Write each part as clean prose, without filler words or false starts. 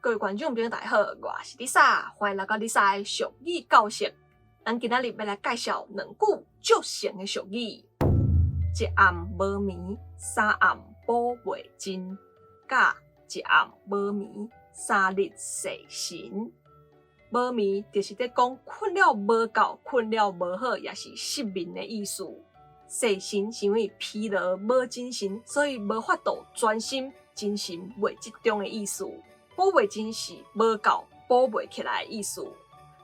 各位觀眾朋友大家好，我是麗莎，歡迎來到麗莎的俗語教室。咱今仔日欲來介紹兩句足神的俗語：一暗無眠，三暗補袂盡；佮一暗無眠，三日洗神。無眠就是咧講睏了無夠，睏了無好，也是失眠的意思。洗神是因為疲勞無精神，所以無法度專心，精神袂集中的意思。補袂盡是無夠，補袂起來的意思。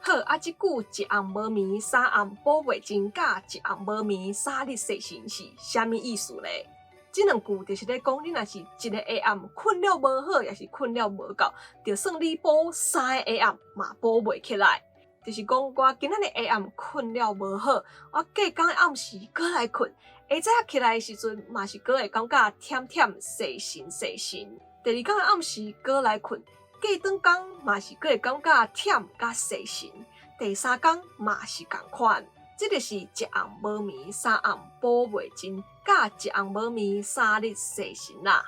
好，啊，這句一暗無眠，三暗補袂盡，佮一暗無眠，三日洗神是啥物意思咧？這兩句就是咧講，你若是一個下暗睏了無好，抑是睏了無夠，就算你補三個下暗嘛補袂起來。就是講我今仔日下暗睏了無好，我隔工暗時閣來睏，下早起來的時陣嘛是閣會感覺忝忝洗神洗神。第二工暗時閣來睏，隔轉工嘛是閣會感覺忝佮洗神。第三工嘛是仝款，這就是一暗無眠，三暗補袂盡，佮一暗無眠，三日洗神啦。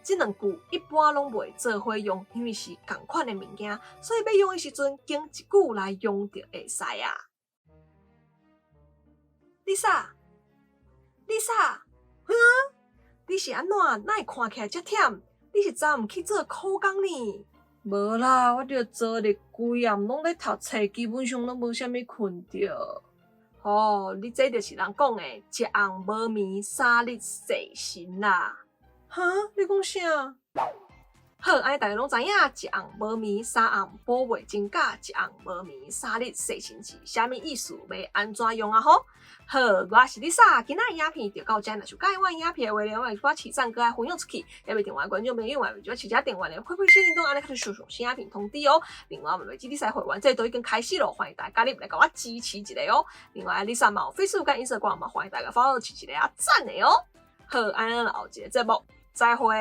這兩句一般攏袂做伙用，因為是仝款的物件，所以欲用的時陣，揀一句來用就會使啊。Lisa，Lisa，哼，你是按怎？哪會看起來遮忝？你是昨暗去做苦工呢？無啦，我著昨日規暗攏咧讀冊，基本上攏無啥物睏著。哦，你這就是人講的，一暗無眠，三日洗神啦。哈？你講啥？好，按呢大家攏知影，一暗無眠，三暗補袂盡，佮一暗無眠，三日洗神是啥物意思？欲按怎用啊？吼？好，我是麗莎，今仔日影片就到這，若是佮意我影片的話咧，我會起讚閣愛分享出去，也袂訂閱觀眾朋友，嘛袂記得訂閱咧，開啟小鈴鐺，按呢較會收到新影片通知哦。另外，嘛袂記麗莎會員制度已經開始咯，歡迎大家加入來共我支持一下哦。另外，麗莎嘛有 Facebook 佮 Instagram 嘛，歡迎大家 follow 一下啊讚的哦。好，按呢後一個節目再會。